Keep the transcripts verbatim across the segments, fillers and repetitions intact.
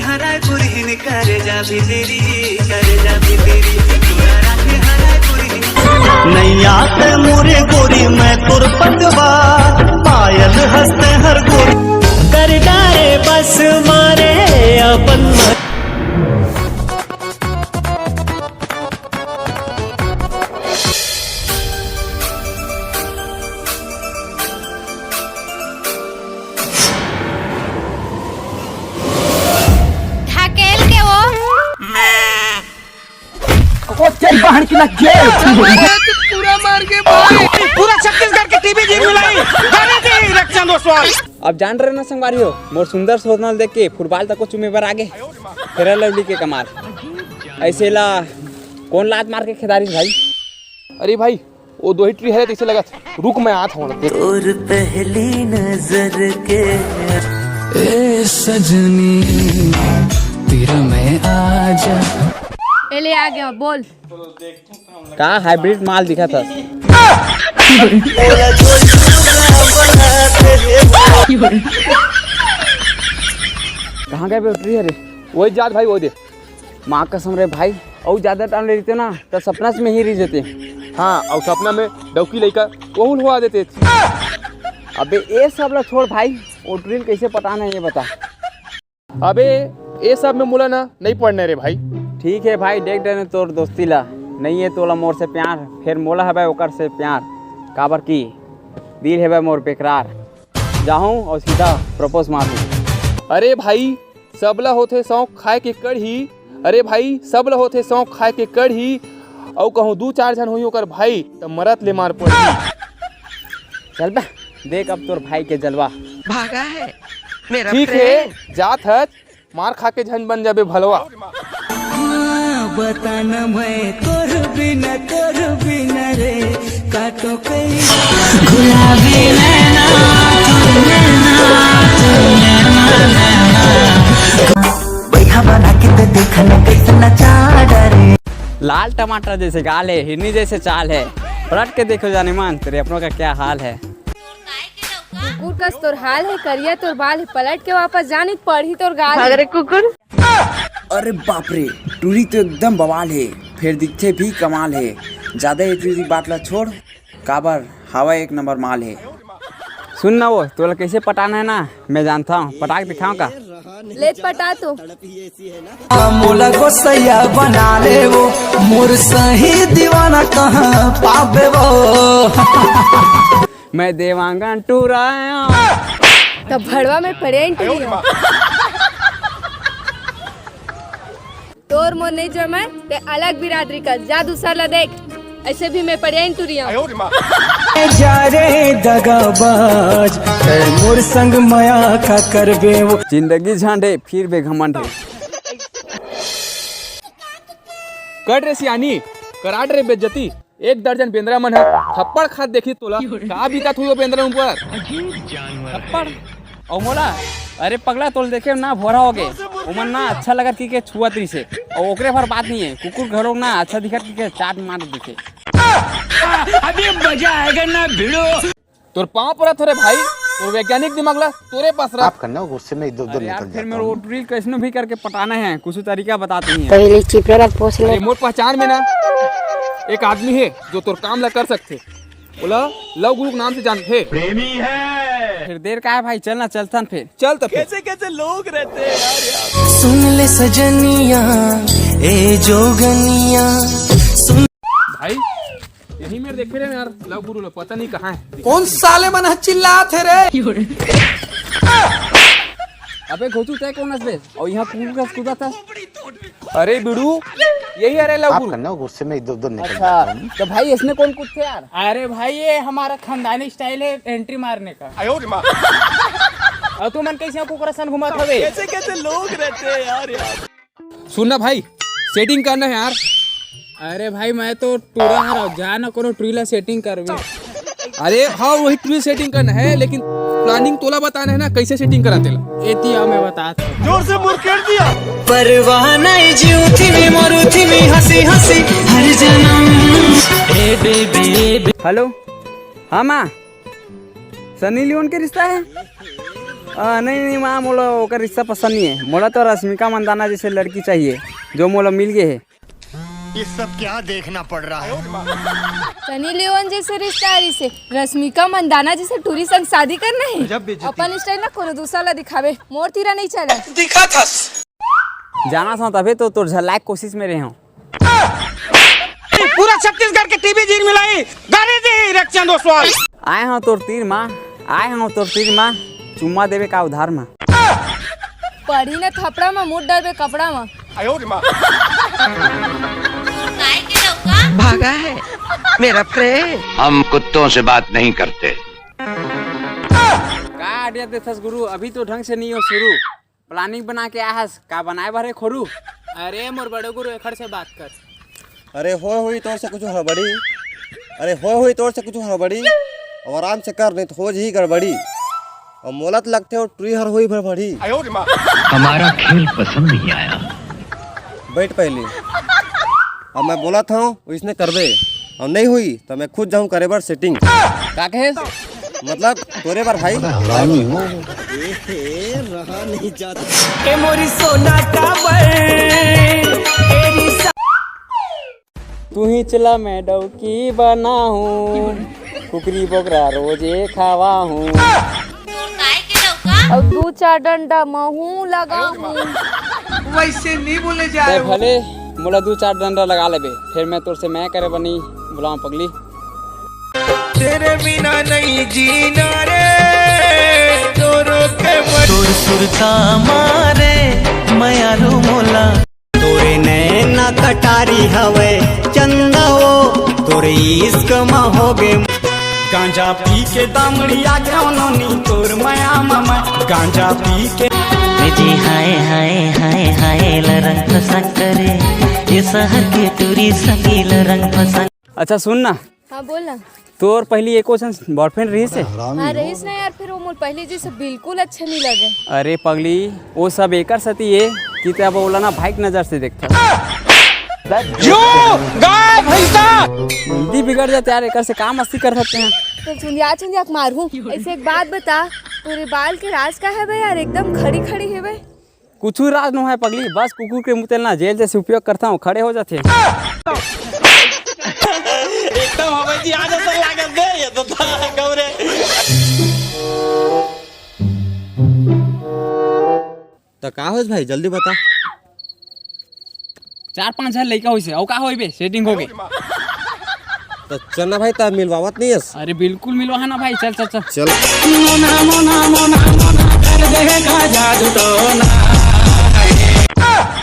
हराय पुरहिन करे जा भी तेरी, करे जा भी तेरी, तोरा राखे हराय पुरहिन। नैया ते मोरे गोरी मैं तोर पतवा, पायल हंसते हर गोरी। कर डारे बस मारे अपन मन। ढकेल के वो। ओ तेरी बहन की लग गई। पूरा मार के भाई। पूरा छत्तीसगढ़ के टीवी जीत मिलाई। जाने दे रक्षांद ओसवाल। अब जान रहे ना संगवारी हो, मोर सुंदर सोनल देख के फुटबॉल तक को चूमे बर आगे। फेयर लवली के कमाल। ऐसे ला कौन लात मार के खेदारिस भाई? अरे भाई, वो दो ही ट्री है, तैसे लगत। रुक, मैं आत हूँ। तोर पहली नजर के ए सजनी, तेरा मैं आजा। ए ले आ गया, बोल। का हाइब्रिड माल दिखा था? कहाँ गए बैटरी? अरे वही जात भाई, वो दे। माँ कसम रे भाई, अउ ज्यादा टाइम ले रहिते ना, त सपना में ही रह जाते। हाँ, अउ सपना में डौकी लइका वहू लुआ देते। अबे, ये सब ला छोड़ भाई, वो ड्रिल कैसे पटाना है, ये बता। अबे, ये सब में मोला ना नहीं पड़ना रे भाई। ठीक है भाई, देख डरे तोर दोस्ती ला, नहीं है तोला मोर से प्यार, फिर मोला हवय ओकर से प्यार, काबर की दिल हवय मोर बेकरार। जाहूं और सीधा प्रपोज मार दूं। अरे भाई, सबला होथे शौक खाए के कढ़ी। अरे भाई, सबला होथे शौक खाए के कढ़ी। अउ कहूँ दू चार झन होई ओकर भाई, त मरत ले मार पड़ही। चल बे, देख अब तोर भाई के जलवा। भागा है मेरा ठीक है, friend। जात हच, मार खा के झन बन जाबे भलवा। हाँ, बता ना मैं तोर बिना, तोर बिना रे, काटो कई। गुलाबी नैना, तू नैना, तू नैना, नैना। बैठा बना के ते देख न कैसे नचा डरे। लाल टमाटर जैसे गाल है, हिरनी जैसे चाल है, पलट के देखो जाने मन, तेरे अपनों का क्या हाल है। कुकुर कस तोर हाल है, करिया तोर बाल है, पलट के वापस जानी पड़ही तोर गाल भाग है। रे कुकुर। अरे बाप रे, टूरी तो एकदम बवाल है, फिर दिखथे भी कमाल है। ज्यादा ये टूरी बात ला छोड़, काबर हवा एक नंबर माल है। सुन ना वो, तोला कैसे पटाना है ना, मैं जानता हूँ, पटाक दिखाऊं का? ले पटा तू। मोला गोसैया बना ले वो, मोर सही दीवाना कहाँ पाबे वो। मैं देवांगन टूरा आया। तब भड़वा में पड़े इंटरव्यू। तोर मोर नहीं जमय, ते अलग बिरादरी कर, जा दूसर ला देख। ऐसे भी मैं पड़िया टूरी हूँ। जा रे दगाबाज, ते मोर संग मया का करबे वो। जिंदगी झांडे फिर बेघमंड है। कट रे सियानी, कराट रे बेज्जती। एक दर्जन बेंदरा मन ह थप्पड़ खात देखी तोला, का बीतत हुई ओ बेंदरा ऊपर? थप्पड़? अउ मोला? अरे पगला, तोल देखे ना भोरा हो गे। ओमन ना अच्छा लगत कि के छुअत रहिसे। अउ ओकरे भर बात नहीं है, कुकुर घलो ना अच्छा दिखत कि के चाट मार दिखे। अभी मजा आएगा ना भिड़ो। तोर पाँव परत हो रे भाई, तोर वैज्ञानिक दिमाग ला तोरे पास रख। आप करना गुस्से में इधर उधर अरे यार, निकल फिर जाता मेरे हूँ। को ड्रिल कैसनो भी करके पटाना है, कुछ तरीका बताते नहीं है। पहले चिपरा पोछ ले। अरे मोर पहचान में ना एक आदमी है जो तोर काम ला कर सकथे। ओला लव गुरु के नाम से जानथे। प्रेमी है। फिर देर का है भाई, चल ना, चलथन फिर। चल तो फिर। कैसे कैसे लोग रहते हैं यार, यार। सुन ले सजनिया, ए जोगनिया, सुन। भाई, यही मेर देखे रहे यार, लव गुरु ला, पता नहीं कहाँ है। कौन साले मन ह चिल्लात हे रे? अबे घोचू, तै कौन हस बे? अउ यहाँ कुकुर कस कूदत हस। अरे बिड़ू, यही अरे लव आप गुरु। करना गुस्से में इधर उधर निकल अच्छा, जाता हूँ। तो भाई इसने कौन कूदथे यार? अरे भाई, ये हमारा खानदानी स्टाइल है एंट्री मारने का। अउ तुमन कैसे कुकुर सन घुमत हवे? कैसे कैसे लोग रहते हैं यार, यार। सुन ना भाई, सेटिंग करना है यार। अरे भाई, मैं तो टूरा हरव, जा ना कोनो टूरी ला सेटिंग करबे। अरे हाँ, वही टूरी सेटिंग करना है, लेकिन प्लानिंग तोला बताना है ना, कैसे सेटिंग करा तेला। एती आओ, मैं बतात हूँ। जोर से मुरकेट दिया। परवाह नहीं जीव थी भी मरू थी भी हंसी हंसी हर जन्म। ए बेबी, ए बे- हेलो, हाँ माँ, सनी लियोन के रिश्ता है। आ, नहीं, नहीं, माँ, मोला ओकर रिश्ता पसंद नहीं है। मोला तो रश्मिका मंदाना जैसे लड़की चाहिए, जो मोला मिल गए है। ये सब क्या देखना पड़ रहा है? सनी लियोन जैसे रिश्ता है इसे, रश्मिका मंदाना जैसे टूरी संग शादी करना है। अपन स्टाइल ना कोनो दूसरा ला दिखावे, मोर तीरा नहीं चला। दिखा था। जाना था तभी तो तोर झल्लाए कोशिश में रहे हूँ। पूरा छत्तीसगढ़ के टीवी जीन मिलाई, गाड़ी दी रेखचंद ओसवाल। आए हंव तोर तीर मा, आए हंव तोर तीर मा, चुम्मा देवे का उधार मा। पड़ी न थपड़ा मा, मुड़ डरबे कपड़ा मा। भागा है मेरा प्रेम। हम कुत्तों से बात नहीं करते। का आइडिया देथस गुरु, अभी तो ढंग से नहीं हो शुरू। प्लानिंग बना के आए हस, का बनाए बर हे खोरू? अरे मोर बड़े गुरु, एखर से बात कर। अरे होय होही तोर से कुछ हड़बड़ी, अरे होय होही तोर से कुछ हड़बड़ी, अउ आराम से कर, नहीं तो हो जही गड़बड़ी। अउ मोला तो लगथे वो टुरी हर होही भड़बड़ी। हमारा खेल पसंद नहीं आया। बैठ पहले, अब मैं बोलत हंव, वइसने करबे, अउ नहीं होही त मैं खुद जाहूं करे बर सेटिंग। का कहे? मतलब तोरे बर भाई। ए मोरी सोना काबर, तेरी सा- तू ही चला मैं डौकी बनाहूं, कुकरी बोकरा रोजे खावाहूं। अउ दू चार डंडा महूं लगाहूं। वैसे नहीं बोले जाए। भले मोला दू चार डंडा लगा लेबे, फिर मैं तोर से मैं करे बनी बुलाऊं पगली। तेरे बिना नहीं जीना रे, रो रो के मर- तोर सुरता मारे मयारू मोला। तोरे नैना कटारी हवे चंदा वो, तोरे इश्क म होगे। गांजा पी के दामड़ी आ गयो नोनी तोर मया ममा, गांजा पी के। जी हाय हाय हाय हाय, लरंग फसंग करे ये शहर के टूरी संगील रंग फसंग। अच्छा सुन ना, हाँ, बोल ना। तोर पहली एको झन बॉयफ्रेंड रहिस हे? हाँ, रहिस ना यार, फिर वो मोर पहली जैसे बिल्कुल अच्छा नहीं लगे। अरे पगली, वो सब एकर सेती हे कि ते अब ओला ना भाई के नजर से देखथस। यो गाय भैंसा! हिंदी बिगड़ जात यार, एकर से का मस्ती कर सकते हैं? तो चुंदिया चुंदिया के मारहूँ। ऐसे एक बात बता, तोरे बाल के राज का है बे यार, एकदम खड़ी खड़ी है बे। कुछु राज नो है पगली, बस कुकुर के मुते ल ना जेल जैसे उपयोग करता हूँ, खड़े हो जाते हैं। एकदम हवे जी, आज ऐसा लागत दे, ये तो था गौरे। त का होइस भाई, जल्दी बता। चार पांच हजार लइका होइसे, अउ का होइबे, सेटिंग होगे। त चल ना भाई, त मिलवावत नहीं हस। अरे बिल्कुल मिलवा है ना भाई, चल चल चल। चल।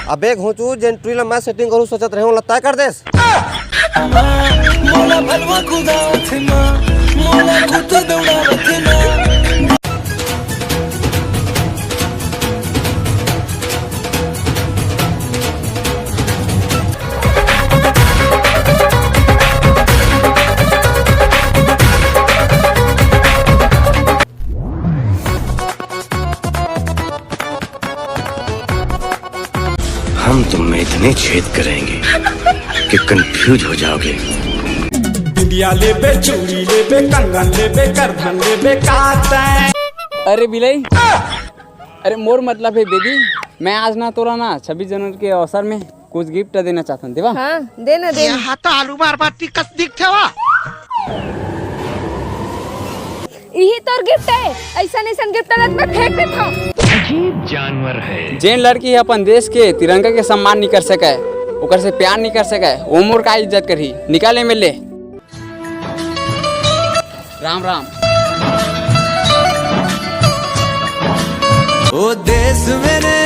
अबे घोंचू, जेन टुरी ल मैं सेटिंग करूँ सोचत रहे हूँ, लत्ता कर देस। मोला भलवा कुदावत ना, मोला कुत दौड़ावत ना। हम तुम में इतने छेद करेंगे कि कंफ्यूज हो जाओगे। बिंदिया लेबे, चूड़ी लेबे, कंगन लेबे, करधन लेबे, का तैं? अरे बिलई, अरे मोर मतलब है बेबी, मैं आज ना तोला ना छब्बीस जनवरी के अवसर में कुछ गिफ्ट देना चाहत हूँ, देवा? हाँ, देना, देना। यहाँ तो आलू बार बार टिकस दिखथे वा। इही तोर गिफ्ट है, ऐसा ऐसा गिफ्ट अलग में फेंक देता हूँ। अजीब जानवर है। जेन लड़की ह अपन देश के तिरंगा के सम्मान नहीं कर सके, ओकर से प्यार नहीं कर सके, वो मोर का इज्जत करही? निकाल M L A. Ram Ram. ओ देश मेरे,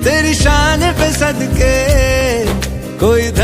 तेरी शान पे सदके, कोई